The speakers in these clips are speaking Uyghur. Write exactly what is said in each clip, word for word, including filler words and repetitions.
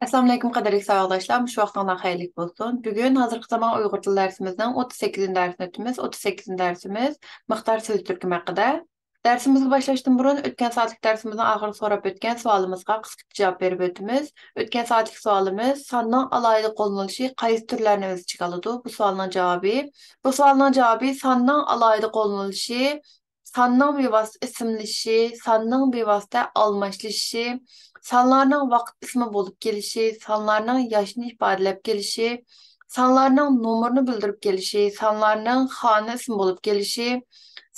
ئەسسالامۇئەلەيكۇم، قەدىرلىك ساۋاقداشلار، مۇشۇ ۋاقتىڭلار خەيرلىك بولسۇن. بۈگۈن ھازىرقى زامان ئۇيغۇر تىل دەرسىمىزنىڭ ئوتتۇز سەككىزىنچى دەرسىنى ئۆتىمىز. ئوتتۇز سەككىزىنچى دەرسىمىز مىقدار سۆز تۈركۈمى ھەققىدە. دەرسىمىزنى باشلاشتىن بۇرۇن، ئۆتكەن سائەتلىك دەرسىمىزنىڭ ئاخىرىدا سوراپ ئۆتكەن سوئالىمىزغا قىسقىچە جاۋاب بېرىپ ئۆتىمىز. ئۆتكەن سائەتلىك سوئالىمىز، ساننىڭ ئالاھىدە قوللىنىلىشى قايسى تۈرلەرنى ئۆز ئىچىگە ئالىدۇ؟ بۇ سوئالنىڭ جاۋابى، بۇ سوئالنىڭ جاۋابى ساننىڭ ئالاھىدە قوللىنىلىشى، ساننىڭ بىۋاسىتە ئىسىملىشىشى، ساننىڭ بىۋاسىتە ئالماشلىشىشى، سانلارنىڭ ۋاقىت ئىسمى بولۇپ كېلىشى، سانلارنىڭ ياشنى ئىپادىلەپ كېلىشى، سانلارنىڭ نومۇرنى بىلدۈرۈپ كېلىشى، سانلارنىڭ خانە ئىسمى بولۇپ كېلىشى،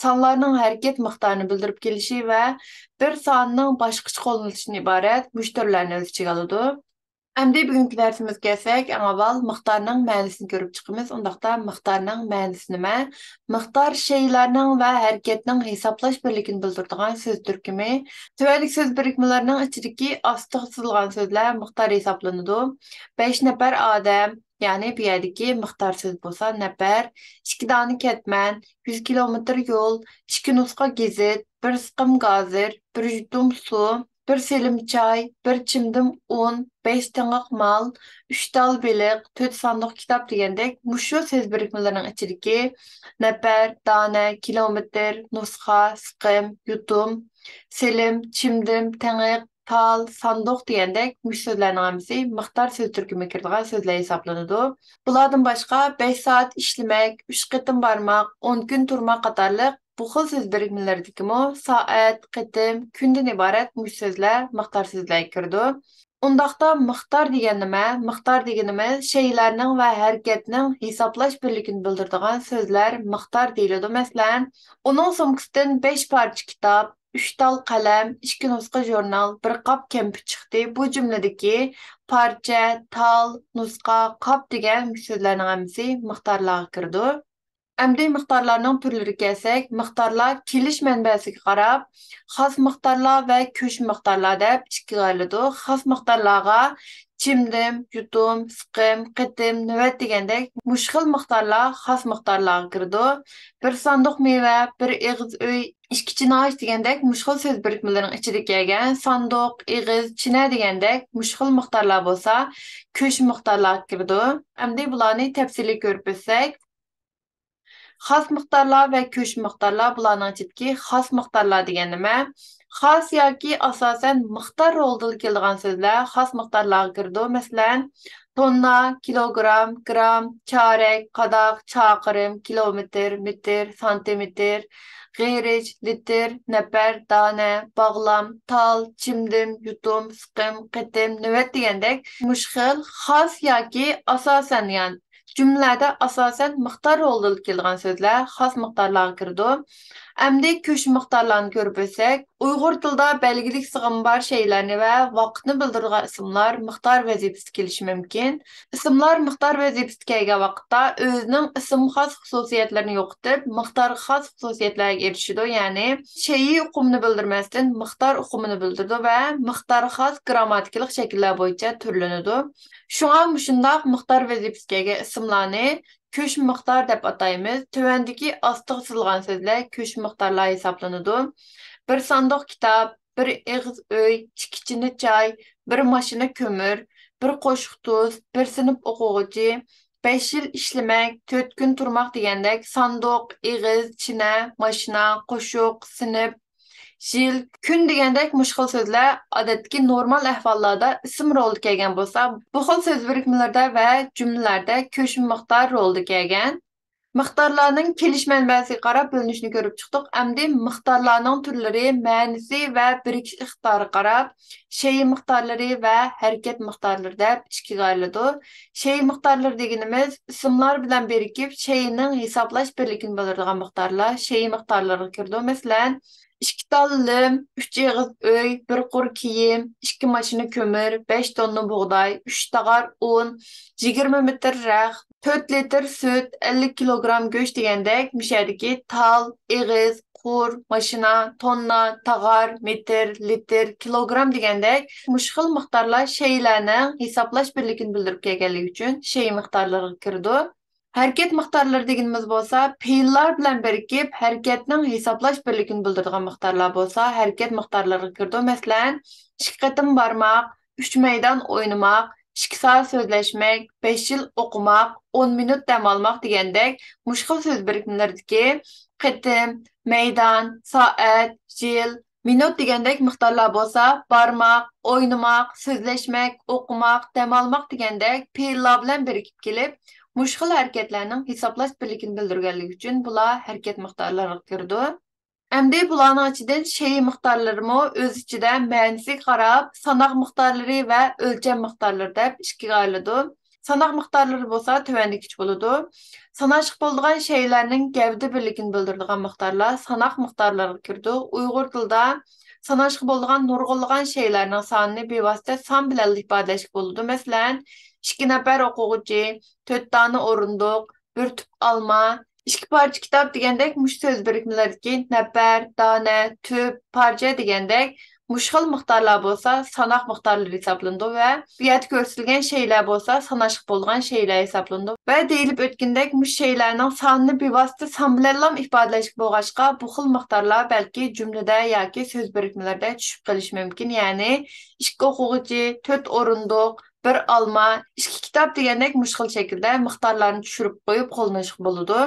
سانلارنىڭ ھەرىكەت مىقدارىنى بىلدۈرۈپ كېلىشى ۋە بىر ساننىڭ باشقىچە قوللىنىلىشىدىن ئىبارەت مۇشۇ تۈرلەرنى ئۆز ئىچىگە ئالىدۇ. ئەمدى بۈگۈنكى دەرسىمىزگە كەلسەك، ئەڭ ئاۋۋال مىقدارنىڭ مەنىسىنى كۆرۈپ چىقىمىز. ئۇنداقتا مىقدارنىڭ مەنىسى نېمە؟ مىقدار شەيئىلەرنىڭ ۋە ھەرىكەتنىڭ ھېسابلاش بىرلىكىنى بىلدۈرىدىغان سۆز تۈركۈمى. تۆۋەندىكى سۆز بىرىكمىلىرىنىڭ ئىچىدىكى ئاستىغا سىزىلغان سۆزلەر مىقدار ھېسابلىنىدۇ. بەش نەپەر ئادەم، يەنى بۇ يەردىكى مىقدار سۆز بولسا نەپەر، ئىككى دانە كەتمەن، يۈز كىلومېتىر يول، ئىككى نۇسخا گېزىت، بىر سىقىم گازىر، بىر يۇتۇم سۇ، بىر سېلىم چاي، بىر چىمدىم ئۇن، بەش تىڭىق مال، ئۈچ تال بېلىق، تۆت ساندۇق كىتاب دېگەندەك مۇشۇ سۆز بىرىكمىلىرىنىڭ ئىچىدىكى نەپەر، دانە، كىلومېتىر، نۇسخا، سىقىم، يۇتۇم، سېلىم، چىمدىم، تىڭىق، تال، ساندۇق دېگەندەك مۇشۇ سۆزلەرنىڭ ھەممىسى مىقدار سۆز تۈركۈمىگە كىرىدىغان سۆزلەر ھېسابلىنىدۇ. بۇلاردىن باشقا بەش سائەت ئىشلىمەك، ئۈچ قېتىم بارماق، ئون كۈن تۇرماق قاتارلىق بۇ خىل سۆز بىرىكمىلىرىدىكىمۇ سائەت، قېتىم، كۈندىن ئىبارەت مۇشۇ سۆزلەر مىقدار سۆزلەرگە كىرىدۇ. ئۇنداقتا مىقدار دېگەن نېمە؟ مىقدار دېگىنىمىز شەيئىلەرنىڭ ۋە ھەرىكەتنىڭ ھېسابلاش بىرلىكىنى بىلدۈرىدىغان سۆزلەر مىقدار دېيىلىدۇ. مەسىلەن، ئۇنىڭ سومكىسىدىن بەش پارچە كىتاب، ئۈچ تال قەلەم، ئىككى نۇسخا ژۇرنال، بىر قاپ كەمپۈت چىقتى. بۇ جۈملىدىكى پارچە، تال، نۇسخا، قاپ دېگەن مۇشۇ سۆزلەرنىڭ ھەممىسى مىقدارلارغا كىرىدۇ. ئەمدى مىقدارلارنىڭ تۈرلىرىگە كەلسەك، مىقدارلار كېلىش مەنبەسىگە قاراپ، خاس مىقدارلار ۋە كۆچمە مىقدارلار دەپ ئىككىگە ئايرىلىدۇ. خاس مىقدارلارغا چىمدىم، يۇتۇم، سىقىم، قېتىم، نۆۋەت دېگەندەك مۇشۇ خىل مىقدارلار خاس مىقدارلارغا كىرىدۇ. بىر ساندۇق مېۋە، بىر ئېغىز ئۆي، ئىككى چىنە ئاش دېگەندەك مۇشۇ خىل سۆز بىرىكمىلىرىنىڭ ئىچىدىكى كەلگەن ساندۇق، ئېغىز، چىنە دېگەندەك مۇشۇ خىل مىقدارلار بولسا كۆچمە مىقدارلارغا كىرىدۇ. ئەمدى بۇلارنى تەپسىلىي كۆرۈپ ئۆتسەك، خاس مىقدارلار ۋە كۆچمە مىقدارلار، بۇلارنىڭ ئىچىدىكى خاس مىقدارلار دېگەن نېمە؟ خاس ياكى ئاساسەن مىقدار رولىدا كېلىدىغان سۆزلەر خاس مىقدارلارغا كىرىدۇ. مەسىلەن، توننا، كىلوگرام، گرام، چارەك، قاداق، چاقىرىم، كىلومېتىر، مېتىر، سانتىمېتىر، غېرىچ، لىتىر، نەپەر، دانە، باغلام، تال، چىمدىم، يۇتۇم، سىقىم، قېتىم، نۆۋەت دېگەندەك مۇشۇ خىل خاس ياكى ئاساسەن، يەنى جۈملىلەردە ئاساسەن مىقدار رولىدا كېلىدىغان سۆزلەر خاس مىقدارلارغا كىرىدۇ. ئەمدى كۆچمە مىقدارلارنى كۆرۈپ ئۆتسەك، ئۇيغۇر تىلىدا بەلگىلىك سىغىمى بار شەيئىلەرنى ۋە ۋاقىتنى بىلدۈرىدىغان ئىسىملار مىقدار ۋەزىپىسىدە كېلىشى مۇمكىن. ئىسىملار مىقدار ۋەزىپىسىدە كەلگەن ۋاقىتتا ئۆزىنىڭ ئىسىمغا خاس خۇسۇسىيەتلىرىنى يوقىتىپ، مىقدارغا خاس خۇسۇسىيەتلەرگە ئېرىشىدۇ، يەنى شەيئى ئۇقۇمىنى بىلدۈرمەستىن، مىقدار ئۇقۇمىنى بىلدۈرىدۇ ۋە مىقدارغا خاس گىرامماتىكىلىق شەكىللەر بويىچە تۈرلىنىدۇ. شۇڭا مۇشۇنداق مىقدار ۋەزىپىسىگە ئىگە ئىسىملارنى كۆچمە مىقدار دەپ ئاتايمىز. تۆۋەندىكى ئاستىغا سىزىلغان سۆزلەر كۆچمە مىقدارلار ھېسابلىنىدۇ. بىر ساندۇق كىتاب، بىر ئېغىز ئۆي، ئىككى چىنە چاي، بىر ماشىنا كۆمۈر، بىر قوشۇق تۇز، بىر سىنىپ ئوقۇغۇچى، بەش يىل ئىشلىمەك، تۆت كۈن تۇرماق دېگەندەك ساندۇق، ئېغىز، چىنە، ماشىنا، قوشۇق، سىنىپ، يىل، كۈن دېگەندەك مۇشۇ خىل سۆزلەر ئادەتتىكى نورمال ئەھۋاللاردا ئىسىم رولىدا كەلگەن بولسا، بۇ خىل سۆز بىرىكمىلىرىدە ۋە جۈملىلەردە كۆچمە مىقدار رولىدا كەلگەن. مىقدارلارنىڭ كېلىش مەنبەسىگە قاراپ بۆلۈنۈشىنى كۆرۈپ چىقتۇق. ئەمدى مىقدارلارنىڭ تۈرلىرى، مەنىسى ۋە بىرىكىش ئىقتىدارىغا قاراپ، شەيئى مىقدارلىرى ۋە ھەرىكەت مىقدارلىرى دەپ ئىككىگە ئايرىلىدۇ. شەيئى مىقدارلىرى دېگىنىمىز ئىسىملار بىلەن بىرىكىپ، شەيئىنىڭ ھېسابلاش بىرلىكىنى بىلدۈرىدىغان مىقدارلار شەيئى مىقدارلىرىغا كىرىدۇ. مەسىلەن، ئىككى تال لىم، ئۈچ ئېغىز ئۆي، بىر قۇر كىيىم، ئىككى ماشىنا كۆمۈر، بەش توننا بۇغداي، ئۈچ تاغار ئۇن، يىگىرمە مېتىر رەخت، تۆت لىتىر سۈت، ئەللىك كىلوگرام گۆش دېگەندەك، مۇشۇ يەردىكى تال، ئېغىز، قۇر، ماشىنا، توننا، تاغار، مېتىر، لىتىر، كىلوگرام دېگەندەك مۇشۇ خىل مىقدارلار شەيئىلەرنىڭ ھېسابلاش بىرلىكىنى بىلدۈرۈپ كەلگەنلىكى ئۈچۈن شەيئى مىقدارلىرىغا كىرىدۇ. ھەرىكەت مىقدارلىرى دېگىنىمىز بولسا، پېئىللار بىلەن بىرىكىپ، ھەرىكەتنىڭ ھېسابلاش بىرلىكىنى بىلدۈرىدىغان مىقدارلار بولسا، ھەرىكەت مىقدارلىرىغا كىرىدۇ. مەسىلەن، ئىككى قېتىم بارماق، ئۈچ مەيدان ئوينىماق، ئىككى سائەت سۆزلەشمەك، بەش يىل ئوقۇماق، ئون مىنۇت دەم ئالماق دېگەندەك مۇشۇ خىل سۆز بىرىكمىلىرىدىكى قېتىم، مەيدان، سائەت، يىل، مىنۇت دېگەندەك مىقدارلار بولسا، بارماق، ئوينىماق، سۆزلەشمەك، ئوقۇماق، دەم ئالماق دېگەندەك پېئىللار بىلەن بىرىكىپ كېلىپ، مۇشۇ خىل ھەرىكەتلەرنىڭ ھېسابلاش بىرلىكىنى بىلدۈرگەنلىكى ئۈچۈن بۇلار ھەرىكەت مىقدارلىرىغا كىرىدۇ. ئەمدى بۇلارنىڭ ئىچىدىن شەيئى مىقدارلىرىمۇ ئۆز ئىچىدە مەنىسىگە قاراپ ساناق مىقدارلىرى ۋە ئۆلچەم مىقدارلىرى دەپ ئىككىگە ئايرىلىدۇ. ساناق مىقدارلىرى بولسا تۆۋەندىكىچە بولىدۇ. ساناشقا بولىدىغان شەيئىلەرنىڭ گەۋدە بىرلىكىنى بىلدۈرىدىغان مىقدارلار ساناق مىقدارلىرىغا كىرىدۇ. ئۇيغۇر تىلىدا ساناشقا بولىدىغان نۇرغۇنلىغان شەيئىلەرنىڭ سانىنى بىۋاسىتە سان بىلەنلا ئىپادىلەشكە بولىدۇ. مەسىلەن، ئىككى نەپەر ئوقۇغۇچى، تۆت دانە ئورۇندۇق، بىر تۈپ ئالما، ئىككى پارچە كىتاب دېگەندەك مۇشۇ سۆز بىرىكمىلىرىدىكى نەپەر، دانە، تۈپ، پارچە دېگەندەك مۇشۇ خىل مىقدارلار بولسا ساناق مىقدارلىرى ھېسابلىنىدۇ ۋە بۇ يەردە كۆرسىتىلگەن شەيئىلەر بولسا ساناشقا بولىدىغان شەيئىلەر ھېسابلىنىدۇ. ۋە دېيىلىپ ئۆتكىنىدەك مۇشۇ شەيئىلەرنىڭ سانىنى بىۋاسىتە سان بىلەنلا ئىپادىلەشكە بولغاچقا، بۇ خىل مىقدارلار بەلكى جۈملىدە ياكى سۆز بىرىكمىلىرىدە چۈشۈپ قېلىشى مۇمكىن. يەنى ئىككى ئوقۇغۇچى، تۆت ئورۇندۇق، بىر ئالما، ئىككى كىتاب دېگەندەك مۇشۇ خىل شەكىلدە مىقدارلارنى چۈشۈرۈپ قويۇپ قوللىنىشقا بولىدۇ.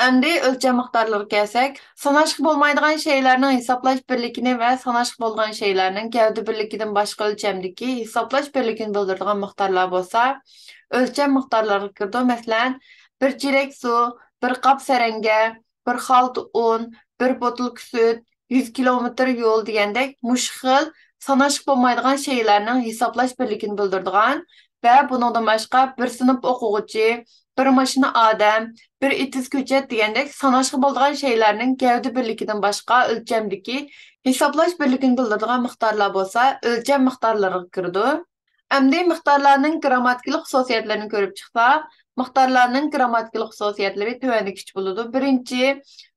ئەمدى ئۆلچەم مىقدارلىرىغا كەلسەك، ساناشقا بولمايدىغان شەيئىلەرنىڭ ھېسابلاش بىرلىكىنى ۋە ساناشقا بولىدىغان شەيئىلەرنىڭ گەۋدە بىرلىكىدىن باشقا ئۆلچەمدىكى ھېسابلاش بىرلىكىنى بىلدۈرىدىغان مىقدارلار بولسا، ئۆلچەم مىقدارلىرىغا كىرىدۇ. مەسىلەن، بىر چېرەك سۇ، بىر قاپ سەرەڭگە، بىر خالتا ئۇن، بىر بوتۇلكا سۈت، يۈز كىلومېتىر يول دېگەندەك مۇشۇ خىل ساناشقا بولمايدىغان شەيئىلەرنىڭ ھېسابلاش بىرلىكىنى بىلدۈرىدىغان ۋە بۇنىڭدىن باشقا بىر سىنىپ ئوقۇغۇچى، بىر ماشىنا ئادەم، بىر ئېتىز كۆچەت دېگەندەك ساناشقا بولىدىغان شەيئىلەرنىڭ گەۋدە بىرلىكىدىن باشقا ئۆلچەمدىكى ھېسابلاش بىرلىكىنى بىلدۈرىدىغان مىقدارلار بولسا ئۆلچەم مىقدارلىرىغا كىرىدۇ. ئەمدى مىقدارلارنىڭ گىرامماتىكىلىق خۇسۇسىيەتلىرىنى كۆرۈپ چىقساق، مىقدارلارنىڭ گىرامماتىكىلىق خۇسۇسىيەتلىرى تۆۋەندىكىچە بولىدۇ. بىرىنچى،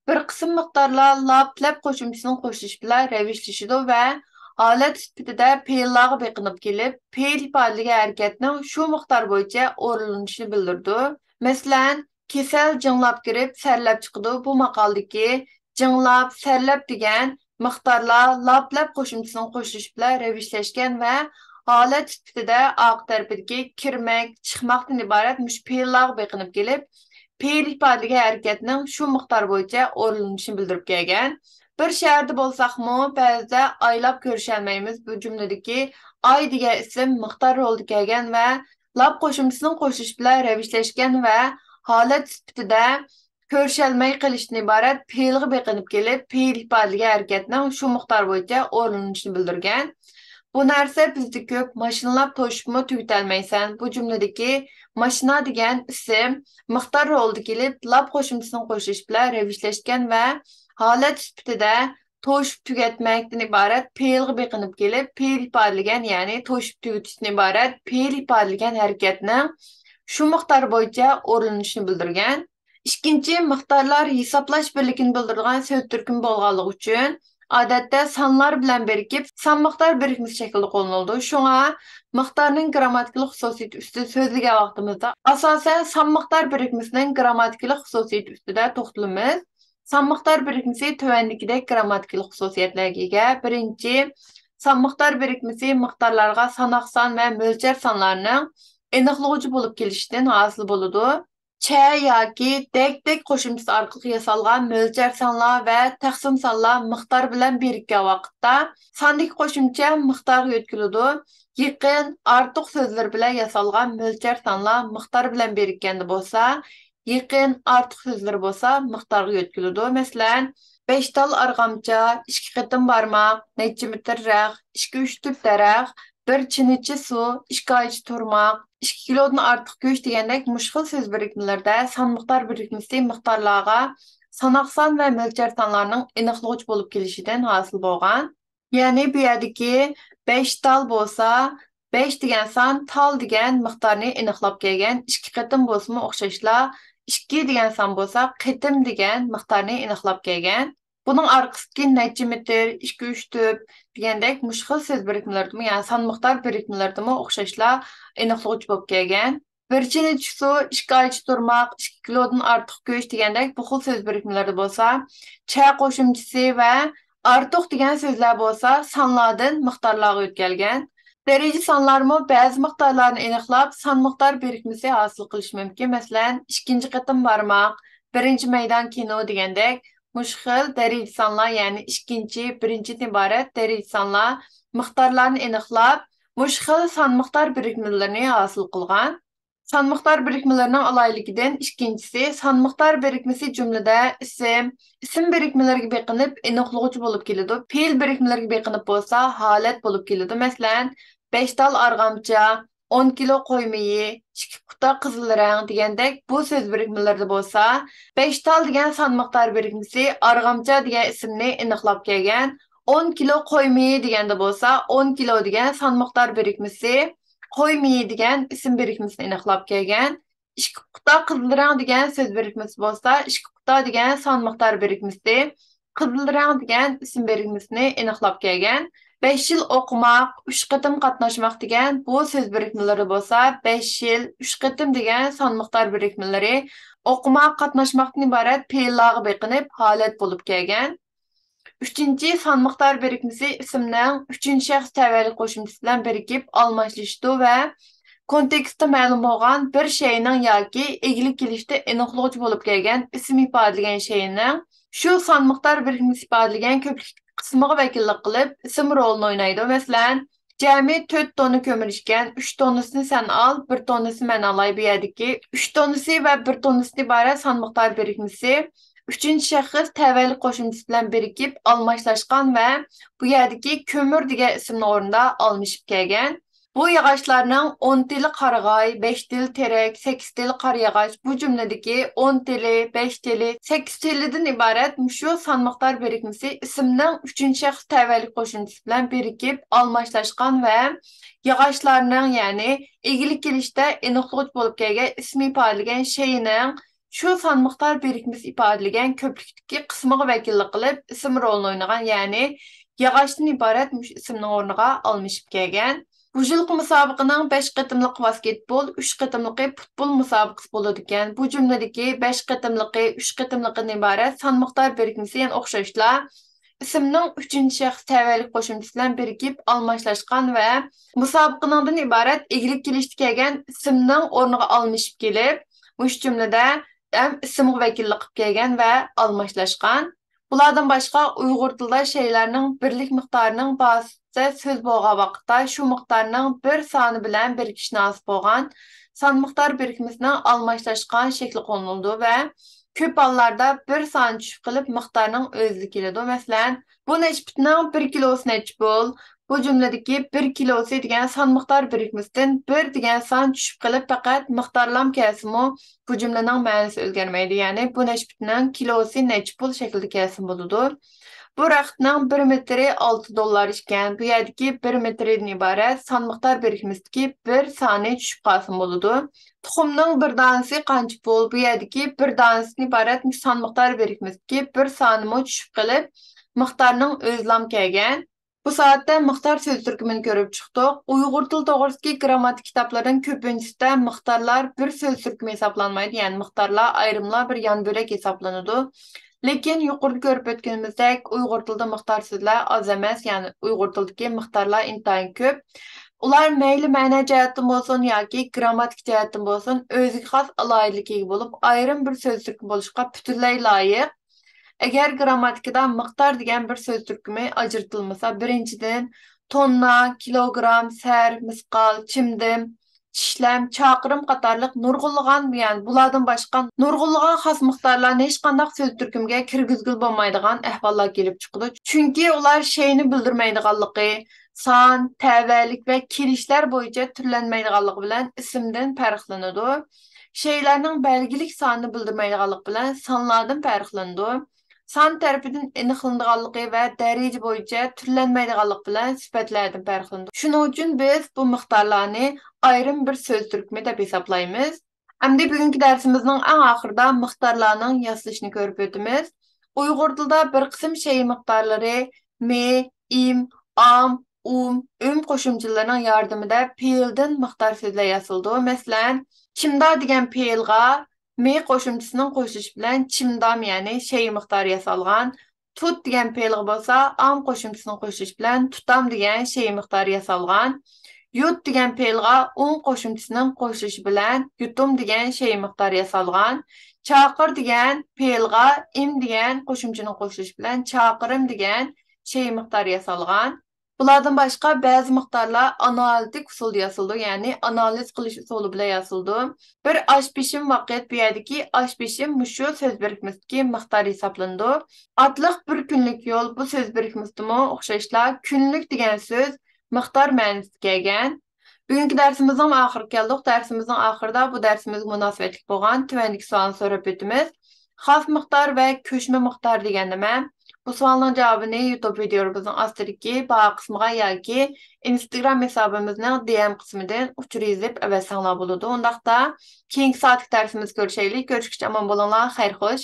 بىر قىسىم مىقدارلار لاپ لەپ قوشۇمچىسىنىڭ قوشۇلۇشى بىلەن رەۋىشلىشىدۇ ۋە ھالەت سۈپىتىدە پېئىللارغا بېقىنىپ كېلىپ، پېئىل ئىپادىلىگەن ھەرىكەتنىڭ شۇ مىقدار بويىچە ئورۇنلىنىشىنى بىلدۈرىدۇ. مەسىلەن، كېسەل جىڭلاپ كىرىپ سەرلەپ چىقىدۇ. بۇ ماقالىدىكى جىڭلاپ، سەرلەپ دېگەن مىقدارلار لاپ لەپ قوشۇمچىسىنىڭ قوشۇلۇشى بىلەن رەۋىشلەشكەن ۋە ھالەت سۈپىتىدە ئارقا تەرىپىدىكى كىرمەك، چىقماقتىن ئىبارەت مۇشۇ پېئىللارغا بېقىنىپ كېلىپ، پېئىل ئىپادىلىگەن ھەرىكەتنىڭ شۇ مىقدار بويىچە ئورۇنلىنىشىنى بىلدۈرۈپ كەلگەن. بىر شەھەردە بولساقمۇ، بەزىدە ئايلاپ كۆرۈشەلمەيمىز. بۇ جۈملىدىكى ئاي دېگەن ئىسىم مىقدار رولىدا كەلگەن ۋە لاپ قوشۇمچىسىنىڭ قوشۇلۇشى بىلەن رەۋىشلەشكەن ۋە ھالەت سۈپىتىدە كۆرۈشەلمەي قېلىشتىن ئىبارەت پېئىلغا بېقىنىپ كېلىپ، پېئىل ئىپادىلىگەن ھەرىكەتنىڭ شۇ مىقدار بويىچە ئورۇنلىنىشىنى بىلدۈرگەن. بۇ نەرسە بىزدە كۆپ، ماشىنىلاپ توشۇپمۇ تۈگىتەلمەيسەن. بۇ جۈملىدىكى ماشىنا دېگەن ئىسىم مىقدار رولىدا كېلىپ، لاپ قوشۇمچىسىنىڭ قوشۇلۇشى بىلەن رەۋىشلەشكەن ۋە ھالەت سۈپىتىدە توشۇپ تۈگەتمەكتىن ئىبارەت پېئىلغا بېقىنىپ كېلىپ، پېئىل ئىپادىلىگەن، يەنى توشۇپ تۈگىتىشتىن ئىبارەت پېئىل ئىپادىلىگەن ھەرىكەتنىڭ شۇ مىقدار بويىچە ئورۇنلىنىشىنى بىلدۈرگەن. ئىككىنچى، مىقدارلار ھېسابلاش بىرلىكىنى بىلدۈرىدىغان سۆز تۈركۈمى بولغانلىقى ئۈچۈن، ئادەتتە سانلار بىلەن بىرىكىپ، سان مىقدار بىرىكمىسى شەكلىدە قوللىنىلىدۇ. شۇڭا، مىقدارنىڭ گىرامماتىكىلىق خۇسۇسىيىتى ئۈستىدە سۆزلىگەن ۋاقتىمىزدا، ئاساسەن، سان مىقدار بىرىكمىسىنىڭ گىرامماتىكىلىق خۇسۇسىيىتى ئۈستىدە توختىلىمىز. سان مىقدار بىرىكمىسى تۆۋەندىكىدەك گىرامماتىكىلىق خۇسۇسىيەتلەرگە ئىگە. بىرىنچى، سان مىقدار بىرىكمىسى مىقدارلارغا ساناق سان ۋە مۆلچەر سانلارنىڭ ئېنىقلىغۇچى بولۇپ كېلىشىدىن ھاسىل بولىدۇ. چە ياكى دەك دەك قوشۇمچىسى ئارقىلىق ياسالغان مۆلچەر سانلار ۋە تەقسىم سانلار مىقدار بىلەن بىرىككەن ۋاقىتتا، ساندىكى قوشۇمچە مىقدارغا يۆتكىلىدۇ. يېقىن، ئارتۇق سۆزلىرى بىلەن ياسالغان مۆلچەر سانلار مىقدار بىلەن بىرىككەندە بولسا، يېقىن، ئارتۇق سۆزلىرى بولسا مىقدارغا يۆتكىلىدۇ. مەسىلەن، بەش تال ئارغامچا، ئىككى قېتىم بارماق، نەچچە مېتىر رەخ، ئىككى ئۈچ تۈپ دەرەخ، بىر چىنىچە سۇ، ئىككى ئايچە تۇرماق، ئىككى كىلودىن ئارتۇق گۆش دېگەندەك مۇشۇ خىل سۆز بىرىكمىلىرىدە سان مىقدار بىرىكمىسى مىقدارلارغا ساناق سان ۋە مۆلچەر سانلارنىڭ ئېنىقلىغۇچ بولۇپ كېلىشىدىن ھاسىل بولغان. يەنى بۇ يەردىكى بەش تال بولسا، بەش دېگەن سان تال دېگەن مىقدارنى ئېنىقلاپ كەلگەن، ئىككى قېتىم بولسىمۇ ئوخشاشلا، ئىككى دېگەن سان بولسا قېتىم دېگەن مىقدارنى ئېنىقلاپ كەلگەن. بۇنىڭ ئارقىسىدىكى نەچچە مېتىر، ئىككى ئۈچ تۈپ دېگەندەك مۇشۇ خىل سۆز بىرىكمىلىرىدىمۇ، يەنى سان مىقدار بىرىكمىلىرىدىمۇ ئوخشاشلا ئېنىقلىغۇچ بولۇپ كەلگەن. بىر چىنە ئىچى سۇ، ئىككى ئايچە تۇرماق، ئىككى كىلودىن ئارتۇق گۆش دېگەندەك بۇ خىل سۆز بىرىكمىلىرىدە بولسا، چە قوشۇمچىسى ۋە ئارتۇق دېگەن سۆزلەر بولسا سانلاردىن مىقدارلارغا يۆتكەلگەن. دەرىجە سانلارمۇ بەزى مىقدارلارنى ئېنىقلاپ، سان مىقدار بىرىكمىسى ھاسىل قىلىشى مۇمكىن. مەسىلەن، ئىككىنچى قېتىم بارماق، بىرىنچى مەيدان كىنو دېگەندەك مۇشۇ خىل دەرىجە سانلار، يەنى ئىككىنچى، بىرىنچىدىن ئىبارەت دەرىجە سانلار مىقدارلارنى ئېنىقلاپ، مۇشۇ خىل سان مىقدار بىرىكمىلىرىنى ھاسىل قىلغان. سان مىقدار بىرىكمىلىرىنىڭ ئالاھىدىلىكىدىن ئىككىنچىسى، سان مىقدار بىرىكمىسى جۈملىدە ئىسىم، ئىسىم بىرىكمىلىرىگە بېقىنىپ ئېنىقلىغۇچى بولۇپ كېلىدۇ. پېئىل بىرىكمىلىرىگە بېقىنىپ بولسا ھالەت بولۇپ كېلىدۇ. مەسىلەن، بەش تال ئارغامچا، ئون كىلو قوي مېيى، ئىككى قۇتا قىزىل رەڭ دېگەندەك بۇ سۆز بىرىكمىلىرىدە بولسا، بەش تال دېگەن سان مىقدار بىرىكمىسى ئارغامچا دېگەن ئىسىمنى ئېنىقلاپ كەلگەن. ئون كىلو قوي مېيى دېگەندە بولسا، ئون كىلو دېگەن سان مىقدار بىرىكمىسى قوي مېيى دېگەن ئىسىم بىرىكمىسىنى ئېنىقلاپ كەلگەن. ئىككى قۇتا قىزىل رەڭ دېگەن سۆز بىرىكمىسى بولسا، ئىككى قۇتا دېگەن سان مىقدار بىرىكمىسى قىزىل رەڭ دېگەن ئىسىم بىرىكمىسىنى ئېنىقلاپ كەلگەن. بەش يىل ئوقۇماق، ئۈچ قېتىم قاتناشماق دېگەن بۇ سۆز بىرىكمىلىرى بولسا، بەش يىل، ئۈچ قېتىم دېگەن سان مىقدار بىرىكمىلىرى ئوقۇماق، قاتناشماقتىن ئىبارەت پېئىللارغا بېقىنىپ ھالەت بولۇپ كەلگەن. ئۈچىنچى، سان مىقدار بىرىكمىسى ئىسىمنىڭ ئۈچىنچى شەخس تەۋەلىك قوشۇمچىسى بىلەن بىرىكىپ ئالماشلىشىدۇ ۋە كونتېكستتا مەلۇم بولغان بىر شەينىڭ ياكى ئىگىلىك كېلىشتە ئېنىقلىغۇچى بولۇپ كەلگەن ئىسىم ئىپادىلىگەن شەينىڭ شۇ سان مىقدار بىرىكمىسى ئىپادىلىگەن كۆپلۈك قىسمىغا ۋەكىللىك قىلىپ ئىسىم رولىنى ئوينايدۇ. مەسىلەن، جەمئىي تۆت توننا كۆمۈر ئىكەن، ئۈچ توننىسىنى سەن ئال، بىر توننىسىنى مەن ئالاي. بۇ يەردىكى ئۈچ توننىسى ۋە بىر توننىسىدىن ئىبارەت سان مىقدار بىرىكمىسى ئۈچىنچى شەخس تەۋەلىك قوشۇمچىسى بىلەن بىرىكىپ ئالماشلاشقان ۋە بۇ يەردىكى كۆمۈر دېگەن ئىسىمنىڭ ئورنىدا ئالمىشىپ كەلگەن. بۇ ياغاچلارنىڭ ئون تىلى قارىغاي، بەش تىلى تېرەك، سەككىز تىلى قارا ياغاچ، بۇ جۈملىدىكى ئون تىلى، بەش تىلى، سەككىز تىلىدىن ئىبارەت مۇشۇ سان مىقدار بىرىكمىسى ئىسىمنىڭ ئۈچىنچى شەخس تەۋەلىك قوشۇمچىسى بىلەن بىرىكىپ ئالماشلاشقان ۋە ياغاچلارنىڭ، يەنى ئىگىلىك كېلىشتە ئېنىقلىغۇچ بولۇپ كەلگەن ئىسمى ئىپادىلىگەن شەينىڭ شۇ سان مىقدار بىرىكمىسى ئىپادىلىگەن كۆپلۈكتىكى قىسمىغا ۋەكىللىك قىلىپ، ئىسىم رولىنى ئوينىغان، يەنى ياغاچتىن ئىبارەت مۇشۇ ئىسىمنىڭ ئورنىغا ئالمىشىپ كەلگەن. بۇ يىلقى مۇسابىقىنىڭ بەش قېتىملىق ۋاسكېتبول، ئۈچ قېتىملىقى پۇتبول مۇسابىقىسى بولىدىكەن. بۇ جۈملىدىكى بەش قېتىملىقى، ئۈچ قېتىملىقىدىن ئىبارەت سان مىقدار بىرىكمىسى يەنە ئوخشاشلا ئىسىمنىڭ ئۈچىنچى شەخس تەۋەلىك قوشۇمچىسى بىلەن بىرىكىپ ئالماشلاشقان ۋە مۇسابىقىنىڭدىن ئىبارەت ئىگىلىك كېلىشتە كەلگەن ئىسىمنىڭ ئورنىغا ئالمىشىپ كېلىپ، مۇشۇ جۈملىدە ھەم ئىسىمغا ۋەكىللىك قىلىپ كەلگەن ۋە ئالماشلاشقان. بۇلاردىن باشقا، ئۇيغۇر تىلىدا شەيلەرنىڭ بىرلىك مىقدارىنىڭ باسىتە سۆز بولغان ۋاقىتتا شۇ مىقدارنىڭ بىر سانى بىلەن بىرىكىشىنى ھاسىل بولغان سان مىقدار بىرىكمىسىنىڭ ئالماشلاشقان شەكلى قوللىنىلىدۇ ۋە كۆپ ھاللاردا بىر سانى چۈشۈپ قېلىپ مىقدارنىڭ ئۆزىدە كېلىدۇ. مەسىلەن، بۇ نەشپۈتنىڭ بىر كىلوسى نەچچە پۇل؟ بۇ جۈملىدىكى بىر كىلوسى دېگەن سان مىقدار بىرىكمىسىدىن بىر دېگەن سان چۈشۈپ قېلىپ، پەقەت مىقدارلام كەلسىمۇ، بۇ جۈملىنىڭ مەنىسى ئۆزگەرمەيدۇ. يەنى بۇ نەشپۈتنىڭ كىلوسى نەچچە پۇل شەكلىدە كەلسىمۇ بولىدۇ. بۇ رەختنىڭ بىر مېتىرى ئالتە دوللار ئىكەن. بۇ يەردىكى بىر مېتىردىن ئىبارەت سان مىقدار بىرىكمىسىدىكى بىر سانى چۈشۈپ قالسىمۇ بولىدۇ. تۇخۇمنىڭ بىر دانىسى قانچە پۇل؟ بۇ يەردىكى بىر دانىسىدىن ئىبارەت مۇشۇ سان مىقدار بىرىكمىسىدىكى بىر سانىمۇ چۈشۈپ قېلىپ، مىقدارنىڭ ئۆزىلام كەلگەن. بۇ سائەتتە مىقدار سۆز تۈركۈمىنى كۆرۈپ چىقتۇق. ئۇيغۇر تىلى توغرىسىدىكى گىرامماتىكا كىتابلىرىنىڭ كۆپىنچىسىدە مىقدارلار بىر سۆز تۈركۈمى ھېسابلانمايدۇ، يەنى مىقدارلار ئايرىملا بىر يان بۆلەك ھېسابلىنىدۇ. لېكىن يۇقىرىدا كۆرۈپ ئۆتكىنىمىزدەك، ئۇيغۇر تىلىدا مىقدار سۆزلەر ئاز ئەمەس، يەنى ئۇيغۇر تىلىدىكى مىقدارلار ئىنتايىن كۆپ. ئۇلار مەيلى مەنە جەھەتتىن بولسۇن ياكى گىرامماتىكا جەھەتتىن بولسۇن، ئۆزىگە خاس ئالاھىدىلىككە ئىگە بولۇپ، ئايرىم بىر سۆز تۈركۈمى بولۇشقا پۈتۈنلەي لايىق. ئەگەر گىرامماتىكىدا مىقدار دېگەن بىر سۆز تۈركۈمى ئاجرىتىلمىسا، بىرىنچىدىن، توننا، كىلوگرام، سەر، مىسقال، چىمدىم، چىشلەم، چاقىرىم قاتارلىق نۇرغۇنلىغان، يەنى بۇلاردىن باشقا نۇرغۇنلىغان خاس مىقدارلارنى ھېچقانداق سۆز تۈركۈمىگە كىرگۈزگىلى بولمايدىغان ئەھۋاللار كېلىپ چىقىدۇ. چۈنكى ئۇلار شەينى بىلدۈرمەيدىغانلىقى، سان، تەۋەلىك ۋە كېلىشلەر بويىچە تۈرلەنمەيدىغانلىقى بىلەن ئىسىمدىن پەرقلىنىدۇ. شەيلەرنىڭ بەلگىلىك سانىنى بىلدۈرمەيدىغانلىقى بىلەن سانلاردىن پەرقلىنىدۇ. سان تەرىپىدىن ئېنىقلىنىدىغانلىقى ۋە دەرىجە بويىچە تۈرلەنمەيدىغانلىقى بىلەن سۈپەتلەردىن پەرقلىنىدۇ. شۇنىڭ ئۈچۈن بىز بۇ مىقدارلارنى ئايرىم بىر سۆز تۈركۈمى دەپ ھېسابلايمىز. ئەمدى بۈگۈنكى دەرسىمىزنىڭ ئەڭ ئاخىرىدا مىقدارلارنىڭ ياسىلىشىنى كۆرۈپ ئۆتىمىز. ئۇيغۇر تىلىدا بىر قىسىم شەيئى مىقدارلىرى مى، ئىم، ئام، ئۇم، ئۆم قوشۇمچىلىرىنىڭ ياردىمىدە پېئىلدىن مىقدار سۆزلەر ياسىلىدۇ. مەسىلەن، چىمدا دېگەن پېئىلغا مې قوشۇمچىسىنىڭ قوشۇلۇشى بىلەن چىمدام، يەنى شەيئى مىقدارى ياسالغان. تۇت دېگەن پېئىلغا بولسا ئام قوشۇمچىسىنىڭ قوشۇلۇشى بىلەن تۇتام دېگەن شەيئى مىقدارى ياسالغان. يۇت دېگەن پېئىلغا ئۇم قوشۇمچىسىنىڭ قوشۇلۇشى بىلەن يۇتۇم دېگەن شەيئى مىقدارى ياسالغان. چاقىر دېگەن پېئىلغا ئىم دېگەن قوشۇمچىنىڭ قوشۇلۇشى بىلەن چاقىرىم دېگەن شەيئى مىقدارى ياسالغان. بۇلاردىن باشقا بەزى مىقدارلار ئانالىتىك ئۇسۇلدا ياسىلىدۇ، يەنى ئانالىز قىلىش ئۇسۇلى بىلەن ياسىلىدۇ. بىر ئاش بېشىم ۋاقىت، بۇ يەردىكى ئاش بېشىم مۇشۇ سۆز بىرىكمىسىدىكى مىقدار ھېسابلىنىدۇ. ئاتلىق بىر كۈنلۈك يول، بۇ سۆز بىرىكمىسىدىمۇ ئوخشاشلا كۈنلۈك دېگەن سۆز مىقدار مەنىسىگە كەلگەن. بۈگۈنكى دەرسىمىزنىڭ ئاخىرىغا كەلدۇق. دەرسىمىزنىڭ ئاخىرىدا بۇ دەرسىمىزگە مۇناسىۋەتلىك بولغان تۆۋەندىكى سوئالنى سوراپ ئۆتىمىز. خاس مىقدار ۋە كۆچمە مىقدار دېگەن نېمە؟ بۇ سوئالنىڭ جاۋابىنى يۇتۇب ۋىدىيولىرىمىزنىڭ ئاستىدىكى باھا قىسمىغا ياكى ئىنستاگرام ھېسابىمىزنىڭ دى ئېم قىسمىدىن ئۇچۇر يېزىپ ئەۋەتسەڭلار بولىدۇ. ئۇنداقتا كېيىنكى سائەتلىك دەرسىمىزدە كۆرۈشەيلى. كۆرۈشكىچە ئامان بولۇڭلار. خەير خوش.